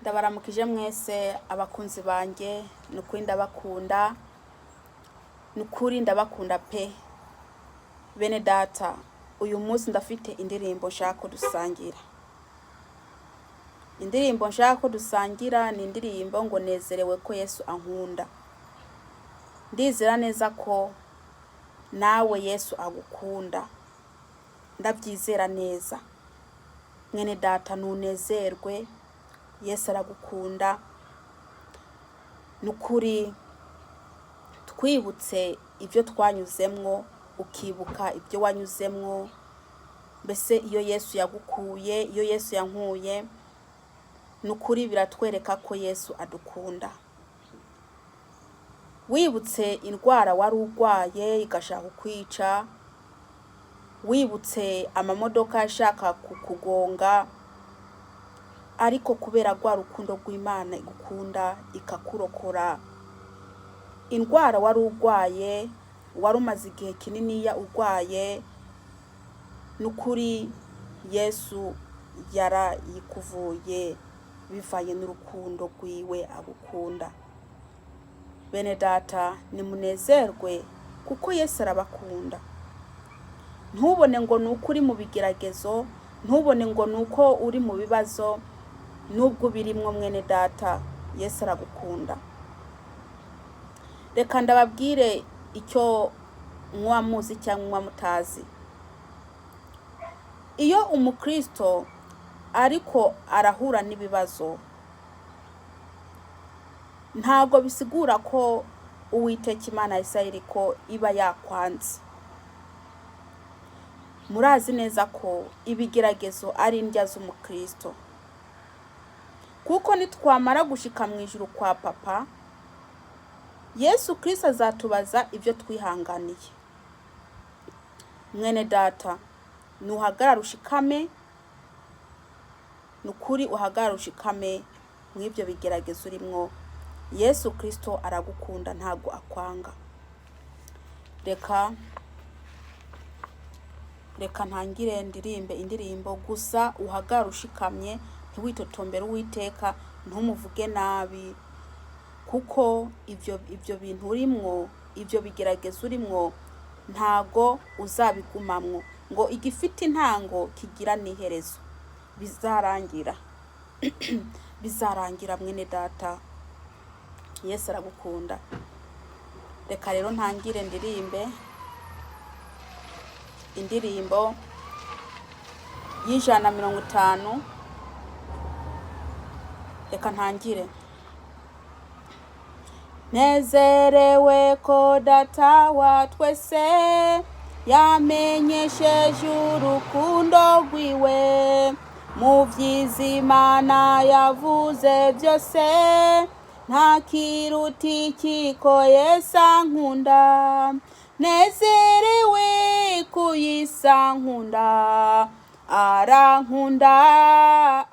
Ndabaramukije mwese abakunzi banjye. Ni ukuri ndabakunda, ni ukuri ndabakunda pe. Bene data, uyu munsi ndafite indirimbo nshaka ko dusangira. Indirimbo nshaka ko dusangira ni indirimbo ngo "Nezerewe ko Yesu ankunda". Ndizera neza ko nawe Yesu agukunda, ndabyizera neza. Mwene data, nunezerwe, Yesu aragukunda. Ni ukuri twibutse ibyo twanyuzemwo, ukibuka ibyo wanyuzemwo, mbese iyo Yesu yagukuye, iyo Yesu yankuye, ni ukuri biratwereka ko Yesu adukunda. Wibutse indwara wari urwaye igashaka kukwica, wibutse amamodoka yashaka kukugonga, ariko kubera rwa rukundo rw'Imana igukunda ikakurokora. Indwara wari urwaye, wari umaze igihe kininiya urwaye, ni ukuri Yesu yarayikuvuye bivanye n'urukundo rwiwe agukunda. Bene data, nimunezerwe kuko Yesu arabakunda. Ntubone ngo ni uko uri mu bigeragezo, ntubone ngo ni uko uri mu bibazo. Nubwo ubirimwo, mwene data, Yesu aragukunda. Reka ndababwire icyo muba muzi cyangwa muba mutazi. Iyo umukristo ariko arahura n'ibibazo, ntabwo bisigura ko Uwiteka Imana ya Isirayeli ko iba yakwanze. Murazi neza ko ibigeragezo ari indya z'umukristo, kuko nitwamara gushika mu ijuru kwa Papa, Yesu Kristo azatubaza ibyo twihanganiye. Mwene data, nuhagarara ushikame, ni ukuri uhagarara ushikame mw'ibyo bigeragezo urimwo. Yesu Kristo aragukunda, ntabwo akwanga. Reka ntangire ndirimbe indirimbo. Gusa uhagarare ushikamye, ntiwitotombere Uwiteka, ntumuvuge nabi, kuko ibyo bintu urimwo, ibyo bigeragezo urimwo, ntago uzabigumamwo. Ngo igifite intango kigira n'iherezo. Bizarangira, bizarangira. Mwene data, Yesu aragukunda. Reka rero ntangire ndirimbe indirimbo y'150. Reka ntangire. Nezerewe ko Data wa twese yamenyesheje urukundo rwiwe. Mu vy'Imana yavuze byose, nta kiruta ikiko Yesu ankunda. Nezerewe kuyisankunda, arankunda,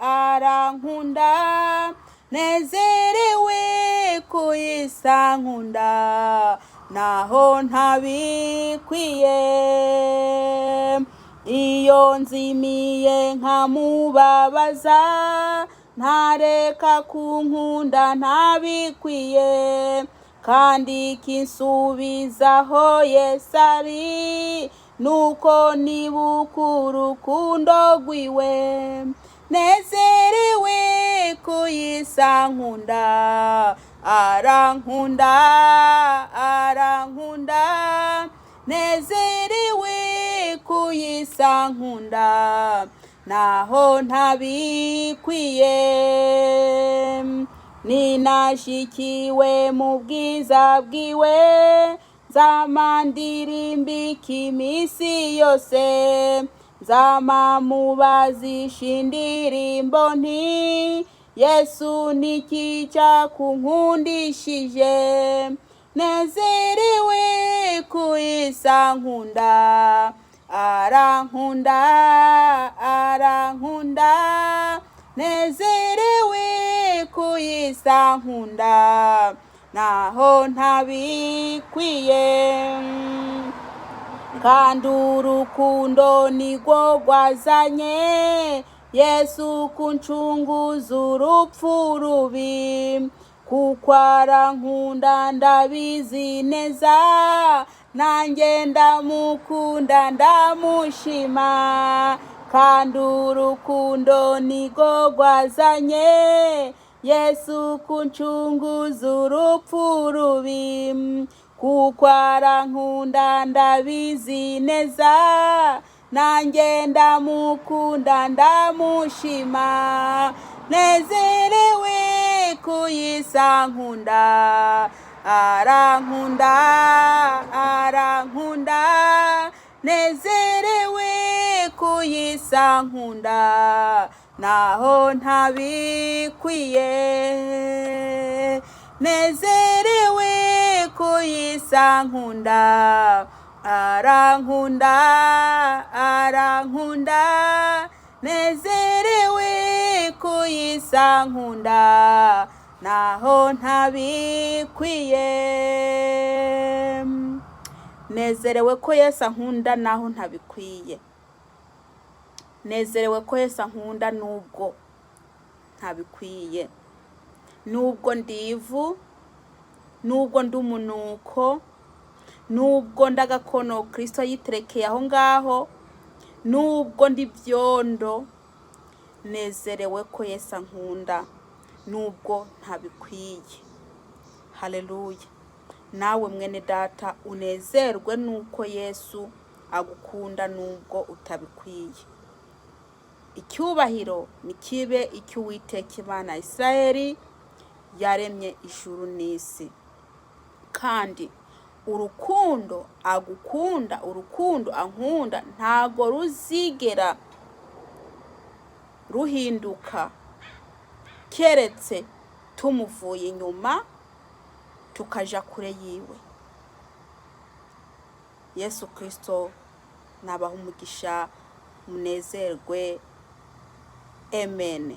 arankunda. Nezerewe kuyisankunda, naho ntabikwiye. Iyo nzimiye nkamubabaza, ntareka kunkunda ntabikwiye. Kandi kinsubizaho Yesu ari, nuko nibuka urukundo rwiwe. Nezerewe kuyisankunda, arankunda, arankunda. Nezerewe kuyisankunda, naho ntabikwiye. Ninashikiwe mu bwiza bwiwe, nzama ndirimbika iminsi yose. Nzama mubazisha indirimbo nti: "Yesu, niki cyakunkundishije?" Nezerewe kuyisankunda, arankunda, arankunda. Nezerewe kuyisankunda, naho ntabikwiye. Kandi urukundo nirwo rwazanye Yesu kuncunguza urupfu rubi, kuko arankunda ndabizi neza, nanjye ndamukunda ndamushima, kandi urukundo nigo rwazanye Yesu kuncunguza urupfu rubi, kuko arankunda ndabizi neza, nanjye ndamukunda ndamushima, nezerewe kuyisankunda, arankunda, arankunda, nezerewe kuyisankunda, naho ntabikwiye, nezerewe kuyisankunda, arankunda, arankunda, nezerewe kuyisankunda, naho ntabikwiye. Nezerewe ko Yesu ankunda naho ntabikwiye. Nezerewe ko Yesu ankunda nubwo ntabikwiye, nubwo ndi ivu, nubwo ndi umunuko, nubwo ndagakono Kristo yiterekeye aho ngaho, nubwo ndi byondo. Nezerewe ko Yesu ankunda nubwo ntabikwiye. Haleluya! Nawe mwene data, unezerwe nuko Yesu agukunda nubwo utabikwiye. Icyubahiro nikibe icy'Uwiteka Imana ya Isirayeli yaremye ijuru n'isi, kandi urukundo agukunda, urukundo ankunda, ntago ruzigera ruhinduka keretse tumuvuye inyuma tukaja kure yiwe. Yesu Kristo nabaha umugisha, munezerwe. Amen.